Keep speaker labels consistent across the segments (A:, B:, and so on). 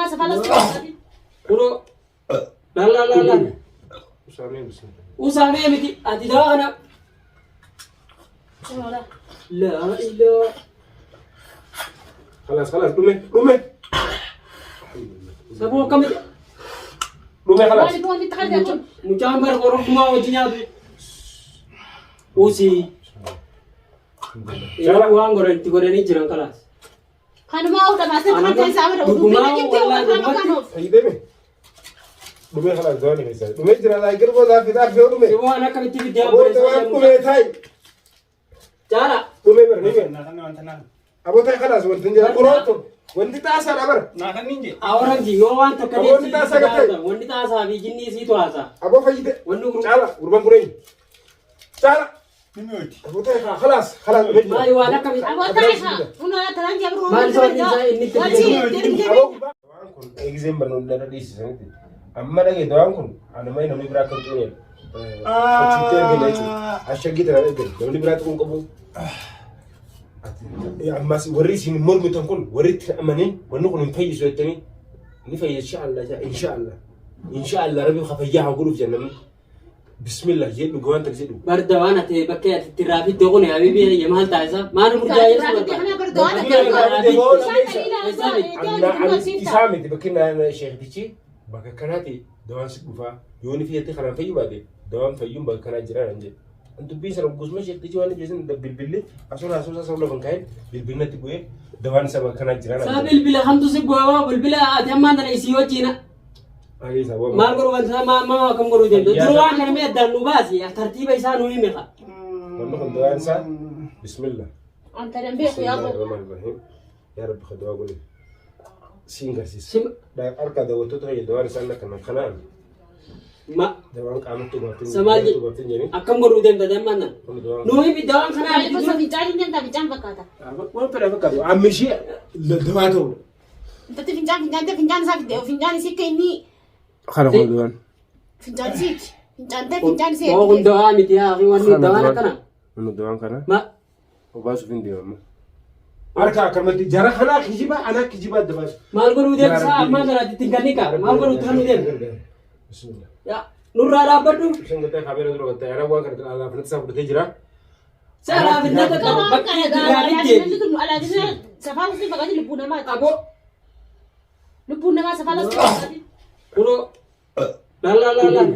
A: Kanumaa safaa lastii.
B: Kunoo. Laal laal laal laal.
C: Usaamee bismillah.
B: Usaamee miti ati dawaa kana. Laa ilaa.
C: Khalaas khalaas dhume dhume.
B: Sabuu akkamitti.
C: Dhume khalaas.
A: Maaliif wanti itti qalbii kun?
B: Mucaan bara qorommaa wajji nyaatu. Usii. Yeroo waan godhan itti godhanii jiran kalaas.
A: Kanumaa hodhamaa sirrii kan ta'e isaa bira
B: Dhugumaa wallaahi dhugumatti.
C: Fayyadame. Dhume khalaas dawaan keessaa. Dhume jira laa girboo laa fidaa fi dhume.
B: Si waan akkamitti fiddee
C: Aboo dawaan dhume taayi.
B: Jaala.
C: Dhume bara dhume. Aboo taayi khalaas wanti hin jira. Qurooto. Wanti taasaa dha bara.
B: Awwaranti yoo waan takka
C: Aboo wanti taasaa gattee.
B: Wanti taasaa fi jinni isiitu haasaa.
C: Aboo fayyide.
B: Wanni gurguruu.
C: Caala gurbaan kureenya. Caala. Aboo taayi khalaas khalaas dhume jira.
B: Maali waan akkamitti.
A: Aboo taa'e haa. Kun tanaan jabru.
B: Maal sababni isaa inni itti
A: Wanti
C: Aboo gurbaan kun eegzeen barnoonni dhala dhiisisanitti. Amma dhagee dawaan kun anuma namni biraa kan xureedha. Achitti ergina jechuudha. Ashaggii tana ergina. Namni biraa tuquun qabu. Ammas warri isin mormitan kun warri itti amanin wanni kun hin fayyisu jettanii ni fayya inshaallah inshaallah inshaallah rabbi ka fayyaa haa godhuuf jenna namni. Bismillah jedhu dhuga waan ta'e jedhu.
B: Bar dawaan ati bakkee ati itti irraa fidde kun habibi ya maal taasisa? Maal murjaa'ee
C: Isaa miti bakki sheektichi bakka kanaati dawaan si dhufaa yoo ni fiyyatti kanaan fayyu baate dawaan fayyuun bakka kanaa jira naan jedhe. Dubbiin sana gosuma sheektichi waan jeesin bilbilli asuma asuma sana lafa hin kaa'in bilbilli natti bu'ee dawaan isa bakka kanaa jira
B: Saa
C: naan jedhe.
B: bilbila hamtu si bu'aa bilbila ati ammaan tana isii wajjina. Maal godhu wanta maa maa akkam godhuu deemtu? Dura waan kana mee addaan nu baasi tartiiba isaa nu himi kaa.
C: Wanni kun dawaan isaa bismillah.
A: Anta danbeeku yaa boo.
C: Bismillahirrahmanirrahiim. Yaa Rabbi ka dawaa godhe. Siin garsiisa.
B: Sim-
C: Harka daawwattoota kiyya dawaan isaan akka kanaan
B: Ma
C: dawaan qaamatti hubaaftin
B: Samaal je-
C: hubaaftin jedhanii.
B: akkam godhuu deemta ammaan tana?
C: Kun dawaan
B: Nu himi dawaan kanaa
A: Maaliif osoo fincaan hin deemta fincaan fakkaata.
C: Waan fedha fakkaatu. Amma ishee dawaa ta'udha.
A: Intatti fincaan fincaan ta'e fincaan isaa fidde fincaan isii akka inni
C: Kana kun dawaan.
A: fincaan isiiti. Fincaan ta'e fincaan isii
B: Oo kun dawaa miti yaa akhi wanni dawaan akkana.
C: Kun dawaan kana.
B: Ma
C: Obaasuuf hin deemamu. Harka akkamatti jara kanaa kijibaa anaa kijibaa adda baasu.
B: maal godhuu deemta saa ammaan tana ittiin kan kaa maal godhuu itti kan nu deemta?
C: Bismillah.
B: Yaa nurraa dhaabbadhu.
C: Isheen gattee kaameera dura gattee anaa waan kana alaafinatti isaa fudhatee jira.
B: Saa alaafinnata qaba bakka itti irraa fiddeeti.
A: Safaa lastii fakkaati lubbuu namaati.
B: Aboo
A: Lubbuun namaa safaa lastii fakkaati.
B: kunoo laal laal laal laal.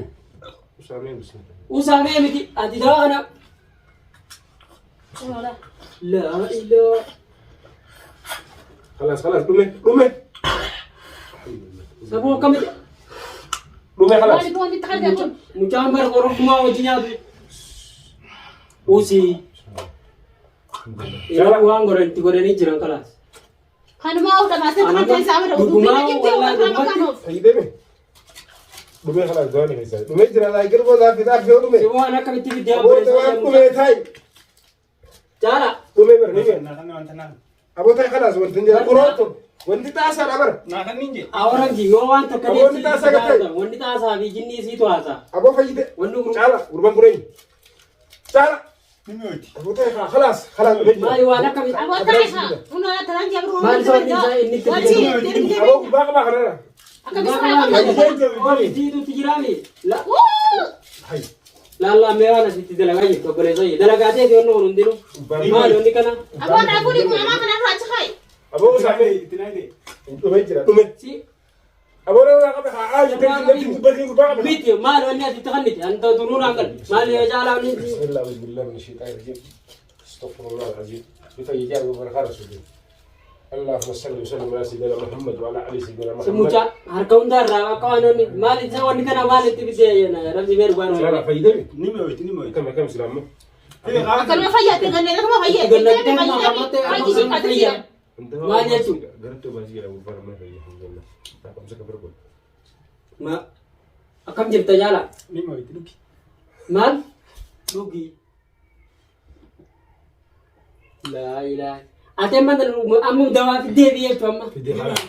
C: Usaamee bismillah.
B: Usaamee miti ati dawaa kana. Laa ilaa.
C: Khalaas khalaas dhume dhume.
B: Sabuu akkamitti.
C: Dhume khalaas.
A: Maaliif wanti itti qalbii kun?
B: Mucaan bara qorommaa wajji nyaatu. Usii. Yeroo waan godhan itti godhanii jiran kalaas.
A: Kanumaa hodhamaa sirrii kan ta'e isaa bira
B: Dhugumaa wallaahi dhugumatti.
C: Fayyadame. Dhume khalaas dawaan keessaa. Dhume jira laa girboo laa fidaa fi dhume.
B: Si waan akkamitti fiddee
C: Aboo dawaan dhume taayi.
B: Jaala.
C: Dhume bara dhume. Aboo taayi khalaas wanti hin jira. Qurooto. Wanti taasaa dha bara.
B: Awwaranti yoo waan takka
C: Aboo wanti taasaa gattee.
B: Wanti taasaa fi jinni isiitu haasaa.
C: Aboo fayyide.
B: Wanni gurguruu.
C: Caala gurbaan kureenya. Caala. Aboo taayi khalaas khalaas dhume jira.
B: Maali waan akkamitti.
A: Aboo taa'e haa. Kun tanaan jabru.
B: Maal sababni isaa inni itti
A: Wanti
B: fidde?
C: Aboo gurbaa qabaa kanarra.
A: Akka bishaan
B: Isiitutti jiraami.
C: Hayi.
B: Laallaa mee waan asitti dalagaa jirtu obboleessa kiyya. Dalagaa ta'e wanni kun hundinuu. Maali wanni kana?
A: Aboo naafuu kun amaa kanarraa achi kaa'i.
C: Aboo usaamee. Dhume jira dhume.
B: Si
C: Aboo nama qabe haa haa jettee natti dubbatiin gurbaa qabe.
B: miti maali wanni asitti kannite? Ani turuun hanqal. Maali caalaa wanni?
C: بسم الله أعوذ بالله من الشيطان الرجيم استغفر الله العظيم بفيجان وبركة رسول الله اللهم صل وسلم على سيدنا محمد وعلى ال سيدنا محمد
B: Mucaa harka hundaa irraa akka waan wanni maali isa wanni kana maali itti fidee rabbi beeru waan
C: لا لا
B: wanni.
C: فيدني كم كم سلام
A: Akkanuma fayyaatti ganneen akkuma fayyaatti.
C: انت
B: ما جاتو.
C: قربت بازي ابو بكر ما في الحمد لله امسك بركل
B: Ma akkam jirta jaala? Maal? Dhugi. Laa ilaaha. Ati amma amma dawaa fiddee biyya jechuun amma.
C: في دي خلاص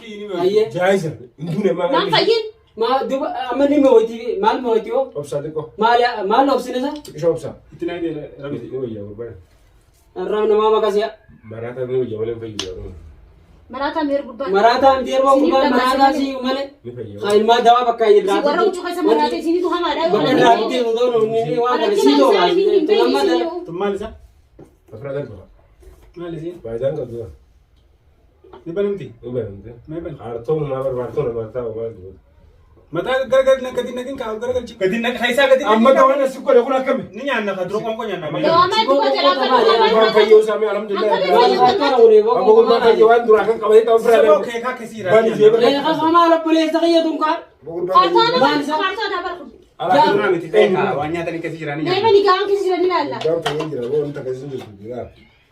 B: Ayyee.
C: جايزه دون ما
A: Naan fayyin.
B: Ma duba amma ni mootii maal mootii hoo?
C: ابصر ديكو
B: Maal maal obsine isa?
C: ايش ابصر ويا غربان
B: Arraab namaa maqasiya.
C: مراتا ويا ولا في
A: Maraataa mi'eer gurbaan.
B: Maraataa miti yeroo
A: Isiniif
B: gurbaan
A: dhagaasee
B: maraataa
A: malee.
B: si malee.
C: Ni fayya.
B: Haa ilmaa dawaa bakka irraa.
A: Isin warra huccuu keessa maraatee isinitu hamaadha. Yoo
B: Bakka
A: kana
B: irraa
A: beekne.
B: bitee osoo inni waan kana
A: Rakkina
B: sii
A: isaa
B: toora.
A: inni hin beekne
B: Amma
A: isin yoo.
D: Tun maal isa?
C: Afra darba.
D: Maal isiin?
C: Faayidaan qabdu.
D: Ni banamti?
C: Ni banamte.
D: Mee bani?
C: Hartoon maa barbaartoon namaa taa'u maal godhu.
D: Mataa gargar gadi naqin kaa garagalchi. Gadi naq keessaa gadi naqin.
C: Amma dawaan asii godhe kun akkami?
D: Ni nyaanna ka dura qoonqoo nyaanna.
A: Dawaa maal duwwaa jalaa kan
C: Gurbaan fayyoo isaa mee alhamdulillah.
A: Akkamiin fayyoo?
C: Amma gurbaan fayyoo waan duraa kan qabatee ta'u firaa
D: Saboo
C: darbe.
D: keekaa keessi jira.
C: Bani jee bara.
B: Kafamaa obboleessa kiyyatuun kaa.
A: Kaartoon
B: Maal isa?
A: kaartoon dabar kun.
C: Alaa
D: Dura miti keekaa waan nyaatanii keessa jiranii
A: Mee
D: nyaanna.
A: bani gahaan keessa jiran ilaalla.
C: Gurbaan fayyoo jira waan takka isin jirtu jira.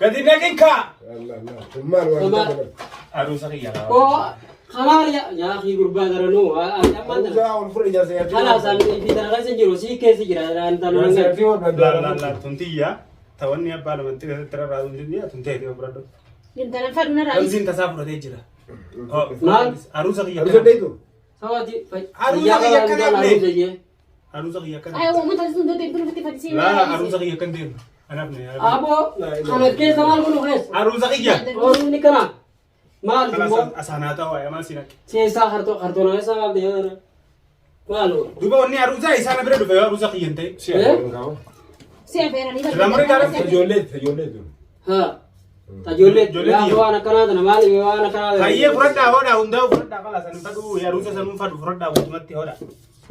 D: Gadi naqin kaa.
C: Allah Allah. Kun maal waan
B: Maal?
C: takka bara.
D: Aruusa kiyya.
B: Oo kamaal yaa akhi gurbaa daranuu amma
C: Aruusaa ol fudhe ijaarsa yaaduu.
B: kalaas fi tana keessa jiru sii keessa jira
C: Ijaarsa yaaduu
D: La la
C: barbaada.
D: la tuntiyya tawanni abbaa lamatti keessatti rarraatu tuntiyya tuntee fudhadhu.
A: Intalan fadhu narraa.
D: Ramziin tasaa fudhatee jira.
B: Maal?
D: Aruusa kiyya.
C: Aruusa deetu.
B: Sawati
D: Aruusa kiyya akkana hafne. Aruusa kiyya akkana.
A: Ayoo uummata sun dootee bituu ofitti faddisee.
D: Laa aruusa kiyya akkan deemu. Anaaf ne.
B: Aboo kana keessa maal godhu keessa?
D: Aruusa kiyya.
B: Oolni kana maal
D: Kalas
B: immoo
D: asaanaa ta'u amaa si naqe.
B: keessaa kartoona keessa maal ta'e maal
D: Duuba wanni aruusaa isaan bira dhufe yoo aruusa kiyya hin ta'in.
C: Si afuran kaa'u.
A: Si afeeranii
D: Lamari gaara-
C: Ijoollee ijoollee.
B: haa tajoollee
D: Ijoollee
B: yaa
D: kiyya.
B: waan akkanaa tana maal waan akkanaa tana
D: Hayyee fudhadhaa hodhaa hundaa'u fudhadhaa kalas ani fadhu aruusa sanuu fadhu fudhadhaa guutumatti hodhaa.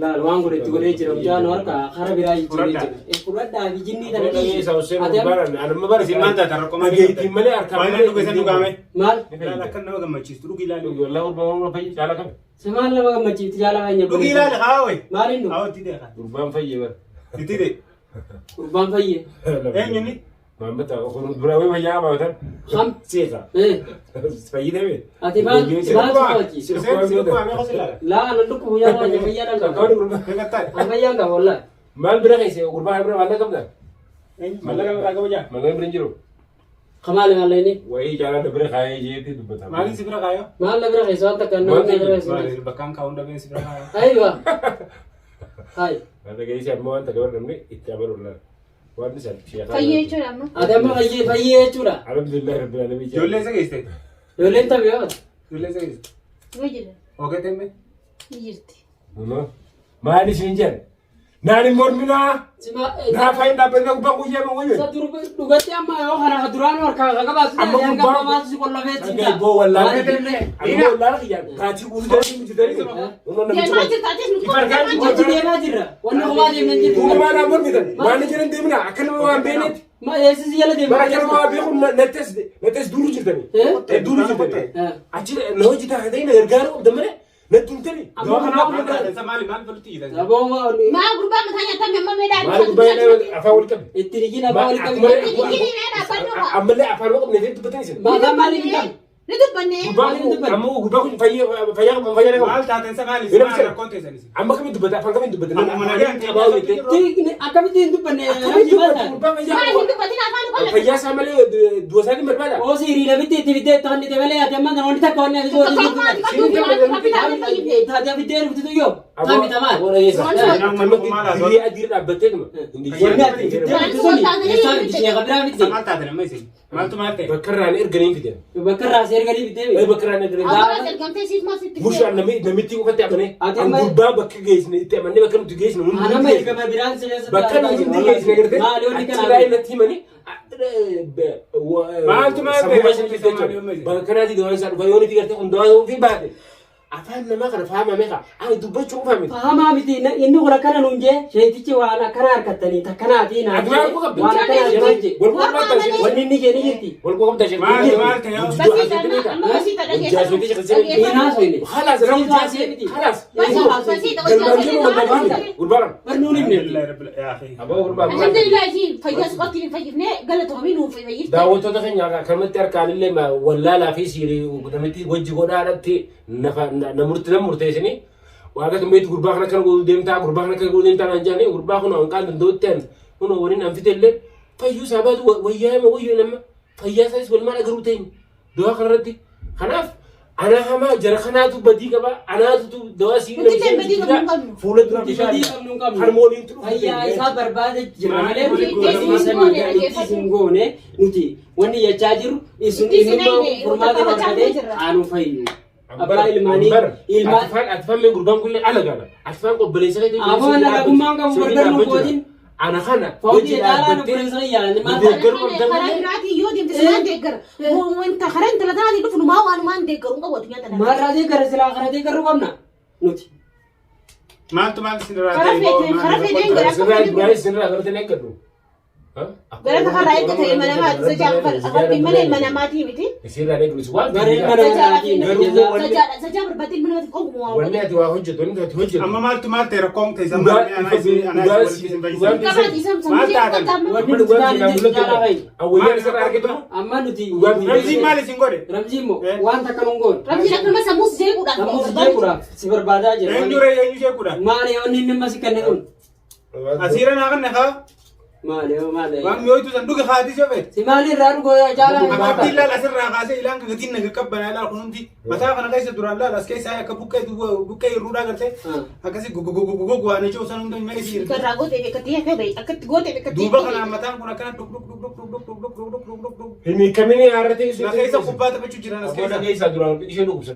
B: Laal waan godhe itti godhee jira mucaan harka kara biraa jijjiiree
D: Fudhadhaa.
B: jira. Fudhadhaa fi jinnii tana
C: Dhageessa
B: dhiisi.
C: Hussein
B: Ati amma-
C: gurbaan anamma bara
D: Isin maal taatan rakkoo maal
C: Dhageettiin malee harkaan
D: Waan
C: malee
D: dhuge san dhugaame.
B: Maal?
D: Ilaali akka nama gammachiistu dhugi ilaali.
C: Wallah gurbaan fayyee caala kami.
B: Si maal nama gammachiifti jaala keenya
D: Dhugi ilaali haa wayi.
B: Maaliin dhugu?
D: Haa itti deeqa.
C: Gurbaan fayyee bara.
D: Itti dee.
B: Gurbaan fayyee.
D: Eenyu inni?
C: Maamata kun dura wayii fayyaa qabaatan.
B: Kam?
C: Seesa.
B: Eh,
C: Fayyidame.
B: Ati maal maal si kabachiisa?
D: Hussein si dhugaa meeqa si ilaala?
B: Laa ana dhukkubu yaa waan fayyaa dhaan qaba.
D: Meeqa
B: An fayyaan qaba wallahi.
C: Maal bira keessa gurbaa bira maallaqa qabda?
D: Eenyu maallaqa biraa qaba jaa?
C: Maallaqa bira hin jiru.
B: Kamaali maal inni?
C: Wayii jaalala bira kaayee jeetti dubbata.
D: Maaliin si bira kaayoo?
B: Maal na bira keessa waan takka nama
C: Waan
B: na bira keessa.
D: Maaliin bakkaan kaa'uun dhabeen si bira kaayoo?
B: Aywa. Hai.
C: Maallaqa keessa ammoo waan takka barnamne itti amanuun laala. Waan isaan sheekaa.
A: Fayyee jechuudha amma.
B: Ati amma fayyee fayyee jechuudha.
C: Alhamdulillah rabbil alamin.
D: Ijoollee isa geessite?
B: Ijoolleen taphee yoo.
D: Ijoollee isa geessite?
A: Ni jira.
D: Ookee teemme?
A: Ni jirti.
C: Maal isin jedhan? Naan hin morminaa.
B: Si ma
C: Naaf hin dhaabbanne gubbaa guyyaa ma wayyo.
B: Isa dur dhugatti amma yoo kana ka duraan harkaa ka qabaatu
C: Amma
B: ta'e hanga
C: gurbaan-
B: amma maaltu si qollofee si
C: Dhagay boo wallaahi. Amma wallaahi kiyyaan kaatii guutuu jedhanii mijitanii.
A: Deemaa jirta atis nuti
C: Ifa argaa
A: deemaa
B: Wajji
A: jirta.
B: deemaa jirra. Wanni kophaa deemnan jirtu.
C: Uumamaa naan mormitan. Waan hin jedhan deemina akka nama waan beeknetti.
B: Ma eessisi jala deemna.
C: Bara akka nama waan beeku nattes nattes duuru jirtani.
B: Eh?
C: Duuru jirtani.
B: Eh.
C: Achi na hojii taatee na gargaaru qabda malee natti hin tani.
B: Amma
D: Dawaa
B: gurbaan
D: maal taatan maali maal falutti jiran?
B: Aboo
A: Maa gurbaa mataa nyaataa amma meedhaa
C: Maal gurbaa afaan wal qabe.
B: itti rigin abaa wal qabi.
C: Ammallee afaan wal qabne dubbatan isin.
B: Maataan maaliif hin qabne?
A: Ni dubbanne.
C: Gurbaan kun ammoo gurbaan kun fayyaa fayyaa fayyaa qaba.
D: Maal taateen sa maali?
C: Yeroo
D: Maal
C: bicha-
D: rakkoon teessan isin?
C: Amma kamiin dubbata afaan kamiin dubbata.
D: Amma nagaan ta'e
B: Akkamitti hin dubbanne?
C: Akkamiin dubbata gurbaan fayyaa
A: Maal
C: qaba.
A: hin dubbatin afaan qola.
C: Fayyaa isaa malee du'a isaa ni barbaada.
B: Oo siirii namitti itti fiddee itti kannite malee ati amma kana wanti takka wanni ati
A: Tokko tokko ati qabdu fi waan kapitaa hin fayyifne.
B: Taatee fiddee dhuftitu yoo. Taami tamaan.
C: Dirree adii dhaabbattee dhuma.
B: Wanni ati fiddee dhuftu suni eessaa miti sheeka biraa miti.
D: Maal taatan amma isin? Maaltu maal ta'e?
C: Bakka irraan erganii fidan.
B: Bakka irraa si erganii fiddee.
C: Bakka irraan erganii
A: Awwaala ergamtee siif maal sitti
C: Bushaan namitti qofatti amanee.
B: Ati
C: An
B: amma-
C: gurbaa bakka geessine itti amannee bakka nuti geessine hundi
B: Anama
C: geessine.
B: ergama biraan si keessa
C: Bakka nuti hundi geessine gartee
B: Maali wanni
C: achirraa
B: kana?
C: irratti himanii.
D: Maaltu maal ta'e?
C: Sammuu baasanii fiddee jechuudha. Bakka kanaati dawaan isaa dhufa yoo nuti gartee hundaa ofii baate. Afaan namaa kana fahamame kaa. Ani dubbachuu qofa miti.
B: Fahamaa miti inni kun akkana nuun jee sheetichi waan akkana harkattanii takkanaati naan
C: Ati maal qabda?
B: waan akkana jedhan jee.
C: Wal quba qabda.
B: Wanni inni jee ni jirti.
C: Wal quba qabda.
D: Maal maal ta'e?
A: Basiidha amma basiidha dhageeffadhu.
B: Inaa soyne.
C: خلاص انا
B: Siif
C: خلاص
A: Basiidha hojii
C: قربان
B: Bar nuun himne.
D: Alhamdulillah rabbil yaa akhi.
C: ابو قربان
A: Alhamdulillah ishii fayyaa suqatti hin fayyifne galatoomii nuuf fayyifte.
C: daawwattoota keenya akkanumatti harkaanillee wallaalaa fi siirii namitti wajji godhaadhatti namurti nam murteessini waaqa tumbeetti gurbaa kana akkana godhuu deemtaa gurbaa kana akkana godhuu deemtaa naan jedhanii gurbaa kun hanqaan danda'utti an kun waliin an fite illee fayyuu isaa baatu wayyaa hima wayyuu nama fayyaa isaanis walumaan agaruu teenya du'aa kanarratti kanaaf Ana hamaa jara kanaatu badii qaba. Anaatu dawaa sii
A: Nuti illee badii qabnu hin qabnu.
C: Fuula dura
B: Nuti badii qabnu hin qabnu.
C: Harmooliin tu
B: Fayyaa isaa barbaada jira malee
D: Nuti
B: nuti
D: itti
A: isin goone,
B: nuti isin goone nuti wanni jechaa jiru isin
A: Itti isin
B: innummaa
A: ayne,
B: furmaata
A: tapha
B: argatee
A: jirra.
B: aanuu fayyu. Abbaa ilmaanii ilmaan
C: Atifaan atifaan mee gurbaan kun ala gala. Atifaan obboleessa keetii.
B: Aboo na ragummaan qabu gargar nu gootin.
C: Ana kana
B: Fawti caalaa nu obboleessa kiyyaa maal ta'a?
C: Deeggaruu
A: Karaa
C: qabdan.
A: biraatiin yoo deemte simaan deeggara. Wanta karaa intala tanaatiin dhufu numaa waanumaan deeggaru hin qabu addunyaa tana.
B: Maal raatee gara silaa karaa deeggaruu qabna nuti.
D: Maaltu maal isin irraa
A: Karaa
D: ta'e
A: feeteen karaa feeteen gara akka
C: Sirraa
A: fedhe
C: Ibrahim sirraa gartee eeggadhu.
A: Gara karaa eeggata ilma namaa sajaa malee ilma namaatii miti.
C: Sirraa eeggadhu waan
B: Bara ilma namaatii
C: Garuu
A: Sajaa barbaadee ilma namaatiif ogummaa waan
C: wanni ati waa hojjetu wanni ati hojjetu.
D: Amma maaltu maal ta'e rakkoon ta'e
C: Dhugaa-
D: maal anaa isin anaa
C: dhugaa-
D: isin walitti isin
C: dhugaa-
D: fayyisan.
A: Qabaati isaan
D: Maal
A: sammuu
D: taatan?
A: qabaata.
B: Wanni nuti taane itti caalaa fayyu.
C: Awwayyaan isarraa argatu.
B: Amma nuti
D: Ramziin maal isin godhe?
B: Ramzii immoo waan takka nun goone.
A: Ramziin akkanuma sammuus jeequudhaaf.
B: Sammuus jeequudhaaf si barbaadaa jira.
D: Eenyu ree eenyu jeequudha?
B: Maali wanni inni amma si kenne kun?
D: Asiira naa kanne haa
B: Maali maali?
D: waan mi'ooytu san dhuge haatis yoo feete.
B: Si maali irraa dhugoo caalaa
D: Akkaatti ilaal asirraa kaasee ilaan kan gatiin naga qabbanaa ilaal kun hundi mataa kana keessa duraan ilaal as keessa akka buqqee buqqee irruudhaa gartee akkasii gogogogogogo waan ijoo san hunda mee isii irra.
A: Irraa gootee beekatti akka bahe akkatti gootee beekatti.
D: Duuba kanaan mataan kun akkana dhuk dhuk dhuk dhuk dhuk dhuk dhuk dhuk dhuk dhuk dhuk dhuk.
C: Hin hiikamini haarra ta'e.
D: Na keessa kubbaa taphachuu jiran as
C: Keessa
D: keessa.
C: keessaa duraan ishee dhukkubsa.